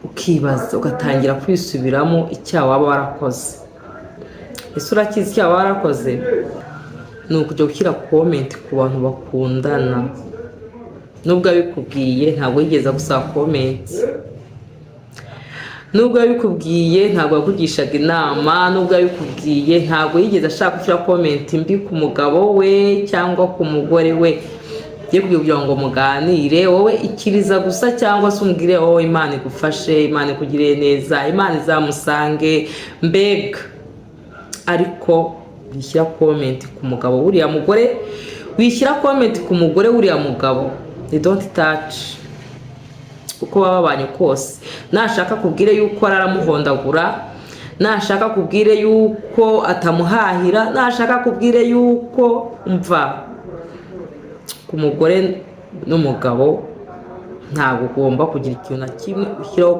Ukibaza, ugatangira kwisubiramo icyaha waba warakoze. Ese urakizi icyaha waba warakoze? Ni ukujya gushyira comment ku bantu bakundana. Nubwo abikubwiye, ntabwo yigeze agusaba comment. Nubwo yabikubwiye, ntabwo yakugishaga inama. Nubwo yabikubwiye, ntabwo yigeze ashaka gushyira comment mbi ku mugabo we cyangwa ku mugore we. Ugiye kugira ngo muganire, wowe ikiriza gusa, cyangwa se umubwire wowe: "Imana igufashe, Imana ikugiriye neza, Imana izamusange." Mbega, ariko wishyira comment ku mugabo w'uriya mugore, wishyira comment ku mugore w'uriya mugabo, ni don't touch. Uko baba babanye kose, nashaka kubwire yuko aramuhondagura, nashaka kubwire yuko atamuhahira, nashaka kubwire yuko mva ku mugore n'umugabo, ntabwo ugomba kugira ikintu na kimwe ushyiraho.